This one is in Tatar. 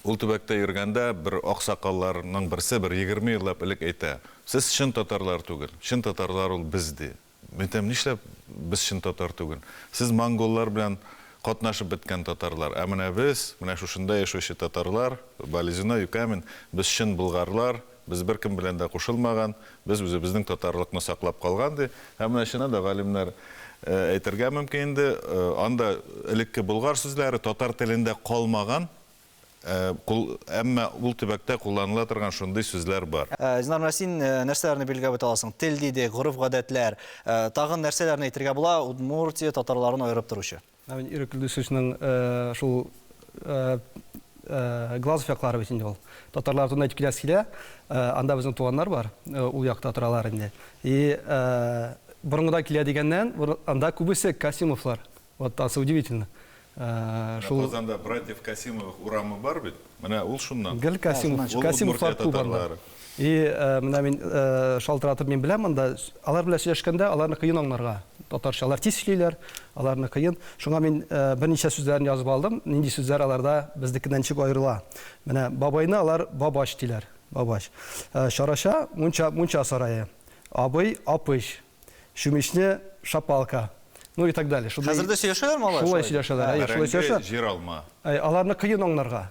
Ул төбәктә йөргәндә бер аксакалларның берсе бер 20 еллап элек әйтә, Сез чын татарлар түгел, чын татарлар ул без, ди. Мин әйтәм, нишләп без чын татар түгел? Сез монголлар белән катнашып беткән татарлар, ә менә без, менә шушында яшәүче татарлар, Балезино, Юкамин, без чын болгарлар, без беркем белән дә кушылмаган, без үзебезнең татарлыкны саклап калган, ди. Һәм менә чыннан да галимнәр әйтергә мөмкин инде, анда элекке болгар сүзләре татар телендә калмаган, кул, әмма ул төбәктә кулланыла торган шундый сүзләр бар. Динар, менә син нәрсәләрне билгеләп үтә аласың? Тел дидек, гореф-гадәтләр. Тагын нәрсәләрне әйтергә була Удмуртия татарларын аерып торучы? Ә мин Ирек Илдусовичның шул Глазов яклары бит инде ул. Татарлар турында әйтеп киләсе килә. Анда безнең туганнар бар, ул якта торалар инде. И борынгыдан килә дигәннән, анда күбесе Касимовлар. Вот ансы удивительно. Шул Казанда братьев Касимовых урамы бар бит. Менә ул шуннан. Гел Касимов, Касимовлар күп анда. И менә мин шалтыратып мин беләм анда, алар белән сөйләшкәндә аларны кыен аңларга. Татарча алар тиз сөйлиләр, аларны кыен. Шуңа мин берничә сүзләрен язып алдым, нинди сүзләр аларда безнекеннән ничек аерыла. Менә бабайны алар бабач диләр, бабач. Чарача, мунча, мунча сарае. Абый, апыч. Чүмечне, шапалка. Ну и так далее. Хәзер дә сөйләшәләрме алар шулай? Шулай сөйләшәләр, әйе, шулай сөйләшә. Җир алма. Аларны кыен аңларга.